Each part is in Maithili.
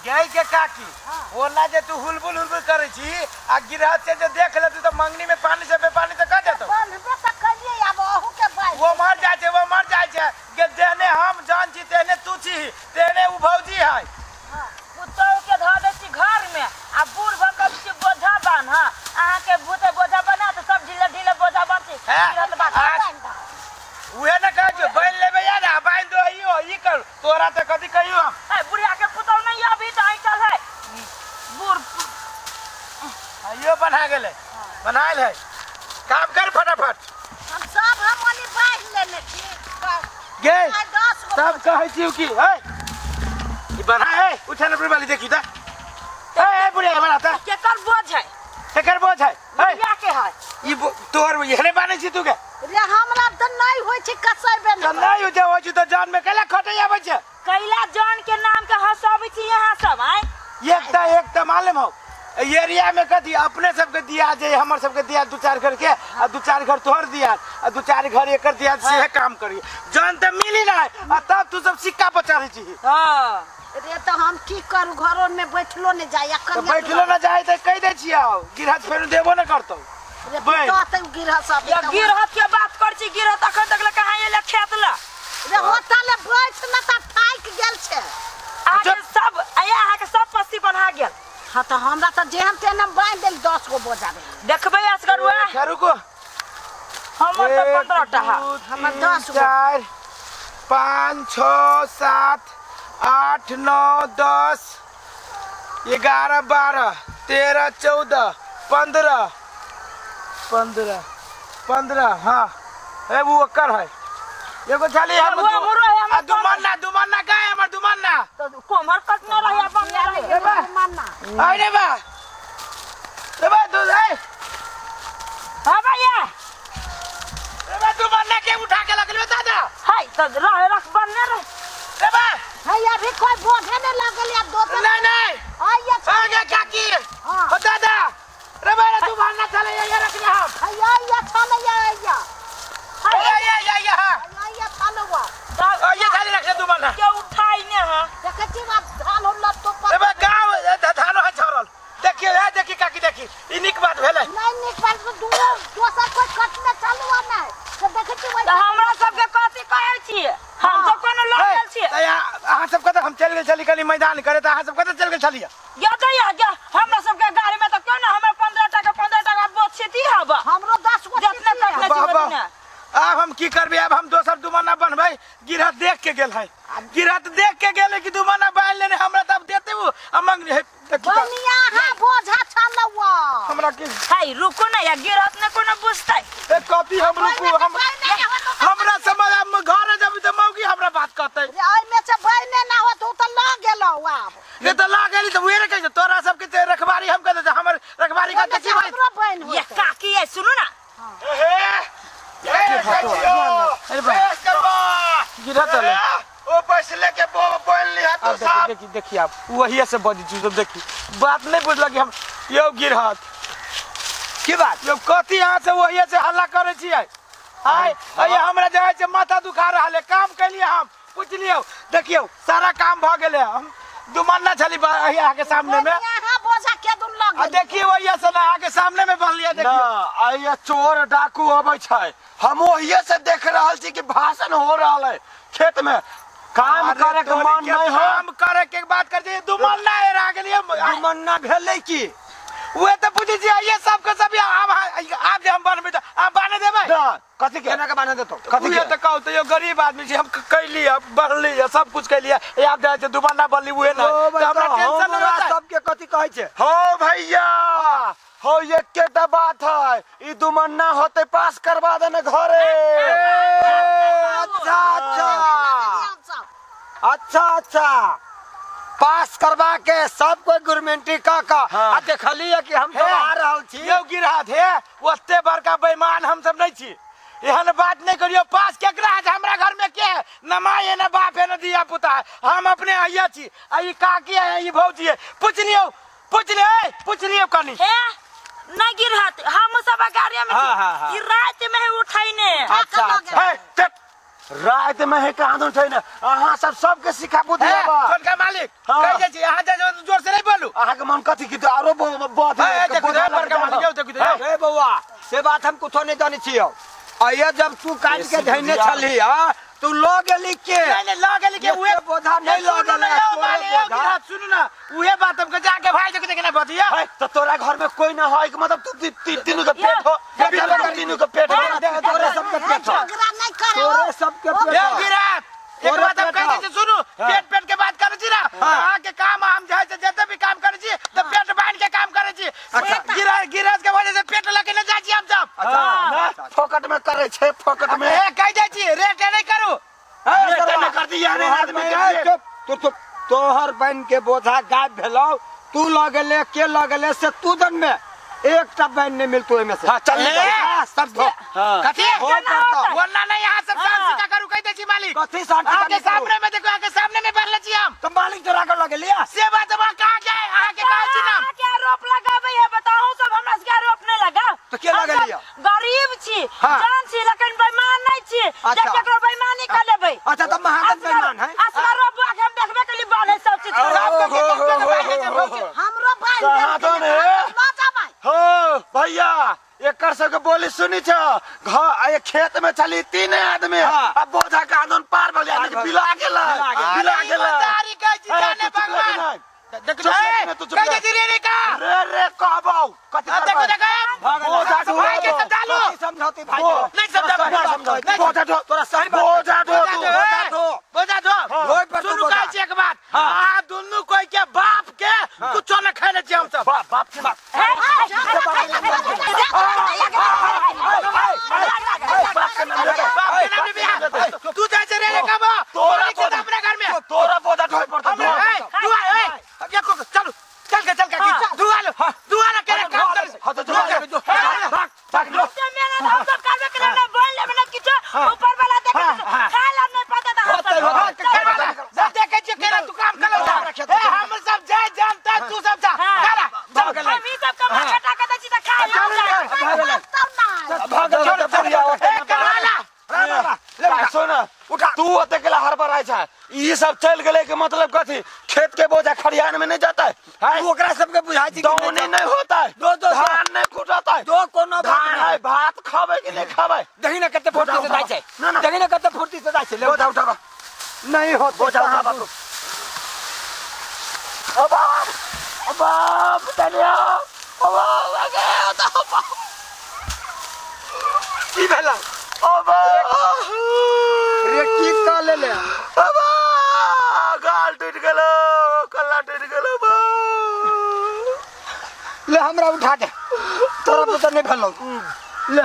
गई के काकी ओना जे तू हुलबुल हुलबुल करै छी आ गिरहत से जे देख लेतू तऽ मंगनी में पानी से बेपानी तऽ कर देतौ। बन्हबे तऽ कलियै, आब अहू के बान्हि। वो मर जाइ छै, वो मर जाइ छै गे। जेहने हम जान छी तेहने तू छी, तेहने उ भौजी है। पुतहु के धऽ दै छी घर में आ बूढ़ भऽ कऽ छी बोझा बान्ह। अहाँके भूते बोझा बना तऽ सब ढीले ढीले बोझा बान्ह छी। हैं? गिरहत बात उहे ने कहै छियौ, बान्हि लेबै या ने बान्हि दो, ई ई कर तोरा तऽ कथी कहियौ हम। ए बुढ़िया के पुतहु नहीं अभी तऽ ऐंठल है बूढ़। इहो बना गेलै, बनायल है। काम कर फटाफट। हम सब हम ओनी बान्हि लेने छी। गे आइ 10 गो। तब कहै छियौ कि है ई बना है, उठा ने वाली देखी तऽ। ए ए बुढ़िया बना तऽ। केकर बोझ है? केकर बोझ है? है बुढ़िया के है। ई तोहर एहने बानै छी तू के? रे हमरा तऽ नहि होइ छै कसैबे। तऽ नहि होइ छै, होइ छै तऽ जान में कैला खटै आबै छै? कैला जान के नाम के हंसाबै छी यहाँ सब आय? एक तऽ मालूम हौ एरिया में कथी अपने सबके दिया जे हमर सबके दिया दू चार घर के आ दू चार घर तोहर दिया आ दू चार घर एकर दिया, से काम करी जान तऽ मिली ना आ तब तू सब सिक्का पर चढ़ै छी। हाँ रे तऽ हम की करू, घरो में बैठलो नहि जाय। तऽ बैठलो ना जाय तऽ कहि दै छियै आउ गिरहत फेर देबो ना करतौ। रे बैठ। पिटत गिरहत सब। या गिरहत के बात कर छी, गिरहत अखन तक ले कहाँ एले खेत ला? रे होता ले बैठ न तऽ थाकि गेल छै। अहाँके सब आया, अहाँके सब पस्ती बन्हा गेल। हाँ तऽ हमरा तऽ जेहन तेहन हम बान्हि देल, 10 गो बोझा भेल। देखबै असगरुआ। ए, रुको। हमर तऽ एक, 15 टा है। दू, हमर तीन, 10 गो। 4 5 6 7 8 9 10 11 12 13 14 15 15 15। हाँ ए वो ओकर है एगो छली हम। वो हमरो है, हमर। आ दुमन्ना, दुमन्ना का है हमर दुमन्ना? तऽ कोमहर कटने रही अपन रही। ए बा। माना आइ रे बा, रे बा दू ए। हाँ भैया। रे बा, दुमन्ना के उठा के लगलियो दादा? हाय तऽ रहे रख बनने रहे। रे बा। है अभी कोई बोझे नहीं लगल या दोसर। नहीं नहीं। आइए। आ गया काकी। हाँ। ओ दादा रे बा, रे दुमन्ना चले ये रखने हम। है आइए छल आइए। ए ये ये ये हाँ। आइए छल हुआ। ओ ये खाली रखने दुमन्ना। के उठाई ने। हाँ देखे छी आब धान हम लत्तो पर। रे बा गाँव धानो है छरल, देखिए ए देखी काकी देखी, ई नीक बात भेलै। नहीं निक बात तो दूओ दोसर कोई कटने चालू आ नहीं तो देखे छी वही। तऽ हमरा सबके कथी कहै छियै? हम सब कोनो लऽ गेल छियै? तऽ अहाँ सब कतऽ? हम चलि गेल छली कनि मैदान करे तऽ अहाँ सब कतऽ चलि गेल छलियै? या तऽ या हमरा सबके गाड़ी में तऽ क्यों ना हमरा 15 टाका 15 टाका बोझ छिती हब। हमरो 10 गो जतने छिती है। कटने वाह, छी वाह। ओतने। आब हम की करबै? आब हम दोसर दुमन्ना बनबै। गिरहत देख के गेल है, गिरहत देख के गेल है कि दुमन्ना बान्हि लेने हमरा, तब देते उ आ मंगनी है देखी तऽ। बनिया हाँ बोझा छलौआ। हमरा की हाय रुको ना या गिरहत ने कोनो बुझतै। ए कथी हम रुकू? हम बहिने ना होत तऽ- हमरा समझ आब घर जब तऽ मौगी हमरा बात कहतै। रे एहिमे से बहिने ना होत, उ तऽ लऽ गेलौ आब। रे तऽ ला गेली तऽ उहे रे कहै छै तोरा सबके ते रखबारी हम कहै छै, हमर रखबारी ओहिमे कहै से छी भाई। हमरो बहिन ये होतै। काकी ये सुनू ना। ए अरे बा गिरहत अलै। ओ पैसले के बो बोल लिहा तू आब देखी साहब। देखी देखी, आब वही से बजै छी सब, देखी बात नहीं बुझलक हम। यौ गिरहत। की बात? यौ कथी अहाँ से वही से हल्ला करै छियै? आय आय हमरा जे है से माथा दुखा रहल है। काम कैलियै हम पुछलियौ, देखियौ सारा काम भऽ गेलै। हम दुमन्ना छली अहाँके सामने में। बनिया हाँ बोझा के दुन लऽ आ गेल। देखिए वही से ना अहाँके सामने में बनलियै। ना देखियौ आइए चोर डाकू अबै छै, हम ओहिए से देख रहल छी कि भाषण हो रहल है खेत में। काम अरे करे के तोरी मन के नहीं हो। काम करे के बात कर छी, दुमन्ना हेरा गेलियै। दुमन्ना भेलै की? उहे तऽ बुझै छियै ये सबके सब आब आब जे हम बनबै तऽ आब बान्हे देबै? ना, कथी के? केना के बान्हे देतौ? कथी उहे के? तऽ कहू तऽ यौ गरीब आदमी छी हम, कैली बढ़ली सब कुछ कैलियै, आब जाइ छै दुमन्ना बनली उहे ना ओ तऽ हमरा भाई, टेंशन हमरा नहि। सबके कथी कहै छै? हो भैया हो, एकेटा बात है, ई दुमन्ना होते पास करवा देने घरे। अच्छा अच्छा अच्छा अच्छा, पास करवा के सब कोई गुरमेंटी का का हाँ। आ देखली है कि हम हे, सब आ रहल छी। यौ गिरहत हे, ओते बड़का बेईमान हम सब नहीं छी, एहन बात नहीं करियो। पास केकरा है? हमरा घर में के है? न माय है न बाप है न दिया पुता है, हम अपने आइया छी आ ई काकी है ई भौजी है। पूछ लियौ, पूछ लियौ, ए, पूछ लियौ कनी। हे नहीं गिरहत, हम सब गाड़ी में हाँ, छी। हाँ, हाँ। ई रात में ही उठाइने। अच्छा अच्छा। हे, चुप। रात में है कहाँ उठै ने अहाँ सब सबके सिखा बुद्धि हे, आबा। छोटका मालिक हाँ। कहि जाइ छी अहाँ जे कथी की तो आरो बहुत ए, देखो, देखो, बड़का मालिक, यौ, देखो, देखो। रे बौआ से बात हम कुछो नहीं जानै छियौ। आइए जब तू काट के धैने छली आ तू ल गेली के नहीं नहीं ल गेली के उहे बोझा नहीं ल सुनू गेलै, ना, यौ, तोरे मालिक, यौ, बोझा। गिरहत, सुनू ना उहे बात हमके जाके भाई देखो देखना बतिया। है, तो तोरा घर में कोई ना है कि मतलब तू तीनों के पेट हो, तीनों के पेट हो। तोरे सबके पेट हो, झगड़ा नहीं करे तोरे सबके पेट यौ हो। गिरहत, एक तोरे बात हम पेट कह हो। दै छी, सुनू, पेट पेट के बात करै छी ना, अहाँ के काम हम जाइ छै जते भी काम करै छी त पेट बांध के काम करै छी। गिरहत गिरहत के वजह से पेट लगे न जाइ छी हम सब। अच्छा, ना, फोकट में करे छे, फोकट में। ए कह जाइ छी रेट नहीं करू। रेट नहीं कर दिया ने तोहर आदमी के बहन- पेट। चुप, तू चुप। तोहर बहन के बोझा गायब भेलौ, तू ल गेले के ल गेले से तू दन में एकटा बहन नहीं मिलतो एमे से। हाँ, चल निकल। हाँ, सब धो। कथी धो पड़तौ। वरना नहीं यहाँ सब शान सिका करू कह दै छी मालिक। कथी शान सिका अहाँके नहीं करू? सामने में देखो, अहाँके सामने में बढ़ले छी हम। तो मालिक तोरा के लगे लिया से बात हम कहाँ जाए, अहाँके कहै छी नाम। अहाँके आरोप लगाबै है, बताहु सब हमरा सबके आरोप नहीं लगा। तो के हम लगेलिया? सब गरीब छी, हाँ। जान छी, लेकिन बेईमान नहीं छी। अच्छा। जे केकरो बेईमानी कर लेबै। अच्छा, तो महाजन बेईमान है। असगर बुआ के हम देखबे के लिए बांधे सब चीज। हमरो बांध कहाँ तो ने? ल जाबै। हो भैया, एकर सबके बोली सुनी छ, घर आ ये खेत में छली तीन आदमी, हाँ। अब बोझा के आदन पार भले, यानी कि बिला गेला, बिला गेला। बिला गेला। ईमानदारी कहै छी, ए, जाने तू चुप रह भगवान। नहीं। देखो, चुप ए, रह नहीं, तू चुप कह रह। दै छी रे रे का। रे रे कहबौ, कथी आ, देखो, करबै? देखो, बोझा ढो। भाई के समझा लो। कथी समझौती भाई बो- के? नहीं समझा, तोरा सही नहीं बात समझा। कहै छी। बोझा ढो। तोरा सही बात बोझा ढो बोझा तू। ढो, बोझा ढो। बोझा ढो। ढोइ पर तू सुनू बोझा। कहै छी एक बात, अहाँ दुनू कोई के बाप के कुछो न खैले छी हम सब। बाप बाप के बाप। बाप के नाम लेते। बाप के नाम लेबे। तू जाइ छै रे रे कहबो। तोरा मालिक छै बोझा। अपना घर में। तोरा बोझा ढोइ पड़तौ, हमरा, ढो। ए, दुआ, ए, एको, चलू, चल के, चल के, दुआ लो, दुआ लो, केना काम करै छै। हाँ, तो दुआ ले। भाग, भाग, लो। से मेहनत हम सब करबे के लिए ना बोल लेबे ना किछो, ऊपर वाला देखे खाय ला नहीं पता त हम सब। सब देखै छियै केना तू काम करै छै। ए, हम सब जाय जानता, तू सब जा। चला, चल। हम ई सब कमा खटा के दै छी त खाय ला। भाग, चल, बुढ़िया, ए, करवाला। सुन, तू ओते के हड़बड़ाय छै, ई सब चल गेलै के मतलब कथी? खेत के बोझा खरियान में नहीं जाता है, हैं? तू ओकरा सबके बुझाइ छी कि दौनी नहीं नहीं होता है, दो, दो, धान नहीं कुटाता है, दो कोनो बात धान नहीं। है, भात खाबै कि नहीं खाबै? देखी ना कते फुर्ती से जाइ छै, ना, ना। देखी ना कते फुर्ती से जाइ छै। ले बोझा उठाबा, नहीं होते बोझा उठाबा तू। ओ बाप, ओ बाप, धनिया, ओ बाप, आगे, ओ बाप। की भेला? ओ बाप। रे की कह लेले? ओ बाप, गाल टूट गेलो, कल्ला टूट गेलो, बाप। ले हमरा उठा दे, तोरा पता नहीं भेलौ। ले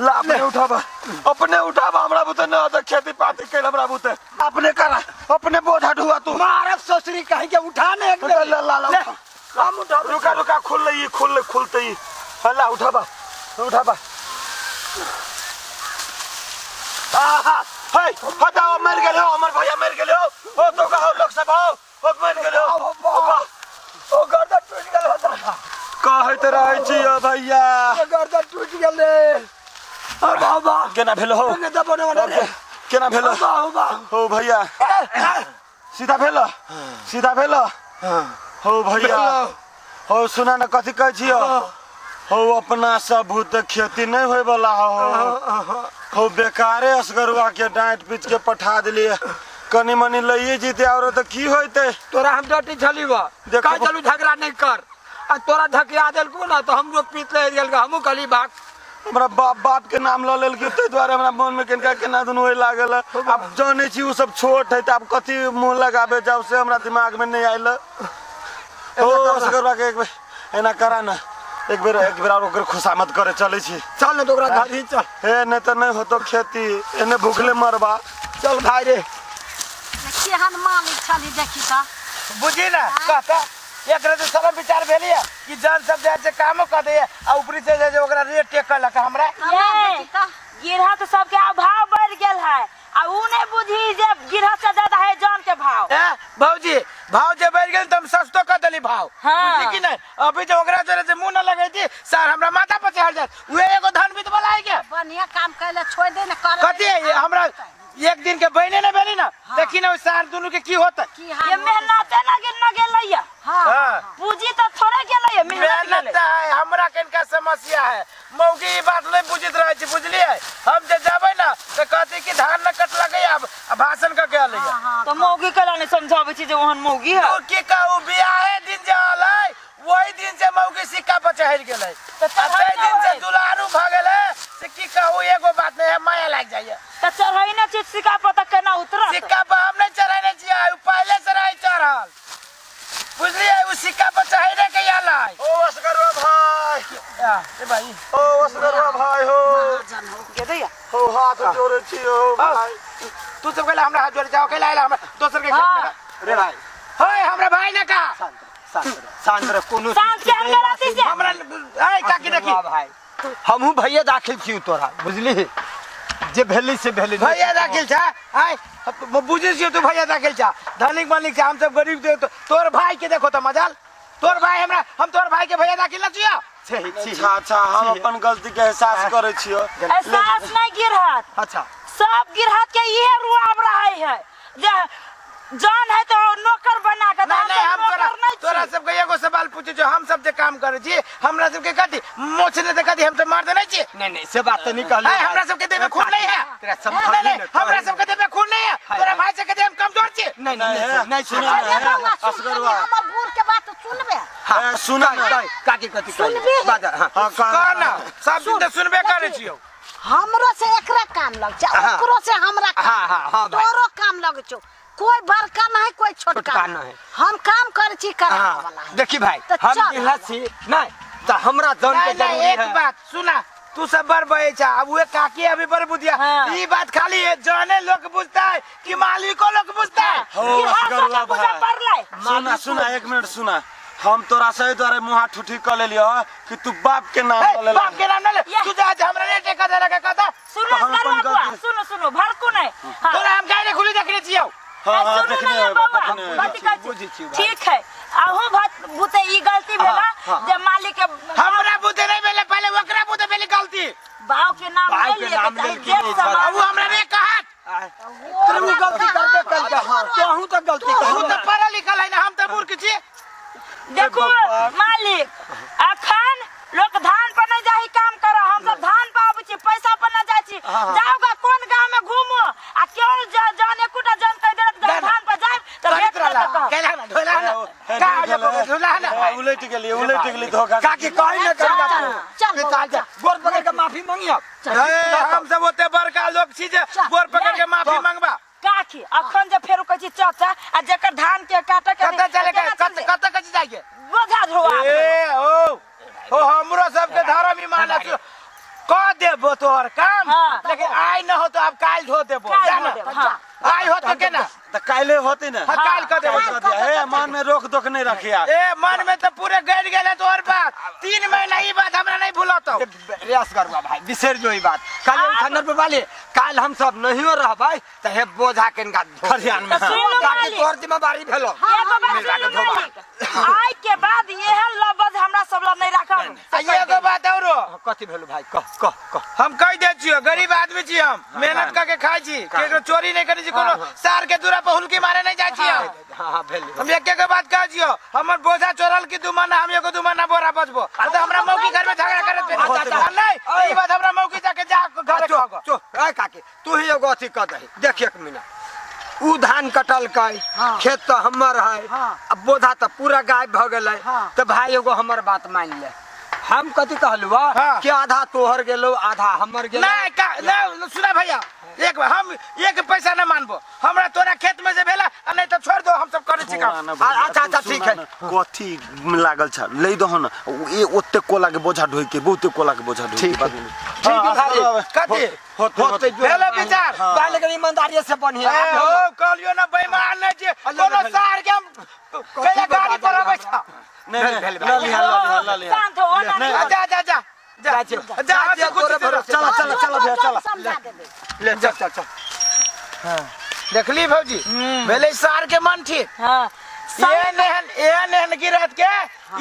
ला अपने उठाबा, अपने उठाबा, हमरा बुते न होता खेती पाती कैल, हमरा बुते अपने करा, अपने बोझा ढुआ तू। मारब ससुरी कहीं के उठा ने एक बेर। ला ला ला ले, उठा। हम उठा। रुका रुका, खुल ले, खुल ले, खुलते ही हल्ला उठाबा, उठाबा। आहा, हे हटाओ, मर गेल हो, हमर भैया मर गेल हो। ओ तो कहो लोग सब हो, ओ मर गेल हो। ओ बा, ओ गर्दन टूट गेल हो दादा। कहैत रहै छी ओ भैया। ओ गर्दन टूट गेल रे। ओ बाबा। केना भेल हो? ने दबो ने रे। केना भेल ओ बा, ओ बा। हो भैया? सीधा भेल, सीधा भेल हो भैया? हो सुना न, कथी कहै छियो हो? अपना सब भूत खेती नहीं होय वाला हो हो, बेकारे असगरुआ के डांट पीट के पठा दिलिए, कनी मनी लइए जीते और तो की होइते? तोरा हम डटी छली बा, देखो। कह चलू झगड़ा नहीं कर, आ तोरा धकिया देलको ना तो हमरो पीत ले गेल, हमहू कहली भाग। हमरा बाप बाप के नाम ल लेलकै, ताहि दुआरे हमरा मन में कनिका केना दुनू होय लागल। आब जानै छी ओ सब छोट है त आब कथी मुँह लगाबे जाउ से हमरा दिमाग में नहीं आयल। हो असगरुआ के एक बेर एना करा ना, एक बेर एक बेर और ओकर खुशामद करे चलै छी। चल ने तो ओकरा घर ही चल। हे नहीं तो नहीं होतो खेती, एने भूखले मरबा। चल भाई रे। केहन मालिक छली देखी त। बुझी ना कहता एक रति शरम विचार भेलिए कि जन सब जाइ छै कामो कऽ दैए आ ऊपरी से जाइ छै ओकरा रेट टेकलक हमरा। हमरा देखी त। गिरहत सबके अभाव बढ़ गेल है, आ ऊ नहीं बुझी जे गिरहत से ज्यादा है जान के भाव। ए भौजी, भाव जे बढ़ गेल त हम सस्तो कऽ देली भाव। हाँ। बुझली कि नहीं? अभी जे ओकरा जोरे जे मुंह न लगैती सर हमरा माथा पर चढ़ जात, उहे एगो धन बीत वाला है के बढ़िया काम कैले छोड़ दे ने कर। कथी है ये? हमरा एक दिन के बहने ने भेली ना, देखी ना ओइ सार दुनू के की होतै। की हाल ये होतै? मेहनते ना गिर ना गेलैया। हाँ। हाँ। पूंजी तो थोड़े समस्या है। मौगी ई बात नहीं बुझित रहे छी, बुझलिए? हम जे जाबै ना तऽ कहती कि धान न कटलकै, आब आ भाषण कऽ के अलै। तऽ मौगी केला नहीं समझाबै छी जे ओहन मौगी है? तू की कहू, बियाहे दिन जे अलै ओहि दिन से मौगी सिक्का पर चढ़ि गेलै। तऽ आ ताहि दिन से चढ़ै दुलारू भऽ गेलै से की कहू, एगो बात नहीं है, माया लागि जाइए। तऽ चढ़ै ने छी सिक्का पर तऽ केना उतरत? सिक्का पर हम नहीं चढ़ेने छियै, उ पहिले से रहै चढ़ल, बुझलियै? उ सिक्का पर चढ़ेने के अलै। ओ असगरवा भाई। आ, ए भाई। ओ असगरवा भाई हो। महाजन हो। गे दैया। हो, हाथ जोड़े छी हो भाई। तू सब कहला हमरा हाथ जोड़े जाओ, कहला आइला हमरा दोसर के खेत में। रे भाई। होय, हमरा भाई ने कहा। शांत रह, शांत रह, शांत रह, कोनो शांत के हम गलती से हमरा ए काकी देखी। भाई, हमहूँ भैया दाखिल छी तोरा, बुझली? जे भेली से भेली। भैया दाखिल छा आय बुझै छियो, तू भैया दाखिल छा, धनिक मालिक छा, हम सब गरीब थे। तो तोर भाई के देखो तो मजाल, तोर भाई हमरा, हम तोर भाई के भैया दाखिल न छियो। छी छी। अच्छा अच्छा, हम अपन गलती के एहसास करे छियो। एहसास नहीं गिरहत। अच्छा। सब गिरहत के इहे रुआब रहे है जे जान है तो नौकर बना के। नहीं नहीं, हम तोरा नौकर नहीं तोरा छी। सबके एगो सवाल पूछे जो हम सब जे काम करे छी, हमरा सबके कथी मोछ ने तऽ कथी हम सब मार देने छी? नहीं नहीं, से बात तो नहीं कहली। है, हमरा सबके देह में खून नहीं है। तेरा नहीं समझ नहीं, हमरा सबके देह में खून नहीं है। तोरा भाई सबके देह में कमजोर छी। नहीं नहीं नहीं, नहीं सुना सुना। अरे बौआ, सुन, असगरवा। कनी हमर बूढ़ के बात सुनबे? ए, सुना ना। काकी कथी सुनबी? बात? हाँ। हाँ, कह। कह ना, सब दिन तऽ सुनबे करे छियौ। हमरो से एकरा काम लग छै, हाँ। ओकरो से हमरा काम। हाँ, हाँ, हाँ, भाई। तोरो काम लग छौ, कोई बड़का नहीं, कोई छोटका छोटका नहीं। नहीं। हम काम करे छी, करावे हाँ वाला है। देखी भाई, तऽ हम चल। गिरहत छी नहीं तऽ हमरा जन के नहीं नहीं, जरूरी एक है। बात सुना, तू सब बड़ बहे छा, अब उहे काकी अभी बड़ बुधिया। हाँ। ई बात खाली है जाने लोग बुझता है कि मालिको लोग बुझता है? हो गिरहत असगरवा सबके पूजा भाई। पड़लै। सुना सुना, एक मिनट सुना, हम तोरा सही द्वारे मुहा ठुठी क लेलियो कि तू बाप के नाम हे, ल लेला। बाप के नाम न ले। ये। तू जा जा, हमरा नहीं टेका दे लगा कहता। सुनो तऽ हम अपन असगरवा बुआ, गलती- सुनो सुनो, भड़कू नहीं। हाँ। तोरा हम काहे नहीं खुली देखने छियौ? हाँ हाँ, सुनू देखने ने होबे, बौआ, देखने होबे। कथी कहै छी? बुझै छी भाई। ठीक है, अहूँ भत बुते ई गलती भेला हाँ। जे मालिक के हमरा बुते नहीं भेलै, पहिले ओकरा बुते भेलै गलती। बाव के नाम बाव नहीं के लिए नाम के चाही, लेलखिन देख नहीं, समाज। अब उ हमरा नहीं कहत। तू गलती करबे कल के, हाँ, तोहू तो गलती तू कर। तऽ पढ़ल लिखल है ना, हम तऽ मूर्ख छी। देखू मालिक, अखन लोक धान पर नहीं जाही काम कर, हम सब धान पर आबै छी, पैसा पर नहीं जाइ छी। जाओ गा कोन गांव में घूमो आ क्यों जन एकोटा जन कहि देलक जे हम ना, ना। धान पर जायब तऽ करैत भेट रहला देत। कैला ना ढोला ना हे, का नहीं भेलै। ढोला ना। हे, उलटि गेली, उलटि गेली धोखा। काकी कही ना चल, कर। चल, चल बौआ, चल, गोर पकड़ के माफी मांगियो। ए, हम सब ओते बड़का लोग छी जे चल। गोर पकड़ के माफी मांगबा? काकी अखन जे फेर कहै छी चाचा आ जेकर धान के काटे के कतऽ चले केना के चलबै? कतऽ कतऽ जाइए? बोझा धोआ। ए ओ हो, हमरो सबके धर्म ईमान अछि, कह देबो तोहर काम। हाँ। लेकिन आइ न हो तो अब काल्हि धो देबो। काल्हि जा धो ना। देबो, हाँ। आइ हो तो केना? तऽ काल्हि होते ने। हाँ, काल्हि कह देबो। काल्हि कह दिया। हे, मन में रोक दोक नहीं रखिया। ए, मन में तो पूरे गड़ गेले तोहर बात, 3 महीना ई बात हमरा नहीं भूलतो। रियास करवा भाई, बिसरि जो ई बात। काल्हि थानर पर वाले काल्हि हम सब नहियो रहबै तऽ हे बोझा के इनका खरियान में। तऽ सुनि लू काकी, मालिक। तोहर जिम्मेवारी भेलो। एगो बात मिला के सुनू धोबा। मालिक, आइ के बाद एहन लबज हमरा सब लग नहीं राखब। आ एगो बात औरो। कथी भेलो भाई? कह कह कह। हम कह दे छियो, गरीब आदमी छी हम, मेहनत करके खाइ छी, केकरो चोरी नहीं करै छी, कोनो सार के दूरा पर हुलकी मारे नहीं जाइ छी हम। हाँ हाँ, भेल। हम एक एक बात कह छियो, हमर बोझा चोरल की 2 महीना, हम एगो 2 महीना बोरा बचबो आ तऽ हमरा मौकी घर में झगड़ा करत भेल। अच्छा, अच्छा। आ नहीं, ई बात हमरा मौकी जाके जा घर चो कहबो। चो, ए काकी, तू ही एगो अथी कह दही। देख, एक मिनट, उ धान कटलकै। हाँ। खेत तऽ हमर है। हाँ। अब बोझा तऽ पूरा गायब भऽ गेलै। हाँ। तऽ भाई, एगो हमर बात मान ले। हम कथी कहलु? हाँ। कि आधा तोहर गेलो, आधा हमर गेलो। नहीं का नहीं, सुना भैया, एक हम एक पैसा न मानबो। हमरा तोरा खेत में जे भेला आ नहीं तो छोड़ दो, हम सब करै छी काम। ना भैया, अच्छा, अच्छा, तू ठीक सुना है। ना, कथी लागल छ ले दहन ए ओते कोला के बोझा ढोइ के, बहुते कोला के बोझा ढोइ के। ठीक है। बाद में। ठीक है भाई। कथी? होते। होते जो। भेलो विचार। भाई, लेकिन ईमानदारी से बढ़िया। ए हो, कहलियो ना, बेईमान नहीं छी। अल्लाह कोनो भेल। सार के हम कैला गाड़ी पर अबै छ। नहीं भेल, नहीं, भेल, ल लिहा, ल लिहा, ल लिहा। शांत हो ना। नहीं, जा जा जा जा। जा छी। जा, जा छी, जा, तोरे भरोसे। चला, चला, चला भैया, चला। समझा देबै। ले चल चल चल। देखली भौजी, भेलै सार के मन ठीक। हाँ। एहन एहन एहन एहन गिरहत के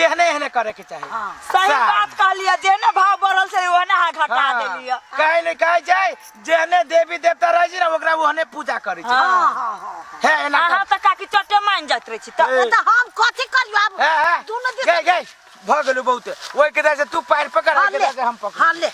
एहने एहने करे के चाही। सही सार। बात कहलियै, जेने भाव बढ़ल छै ओहने अहाँ घटा हाँ। देलियै। कहै नहि कहै छै, जेहने देवी देवता रहै छै ने, ओकरा ओहने पूजा करै छै। हाँ हाँ हाँ। हे एना अहाँ कर। तऽ काकी चटे मान जाइत रहै छी तऽ। तऽ हम कथी करियो आब? हे, हे। दुनू दिस गई गई, भऽ गेलौ बहुते। ओहि के से तू पैर पकड़। हाँ, ले। हम पकड़ हाँ ले।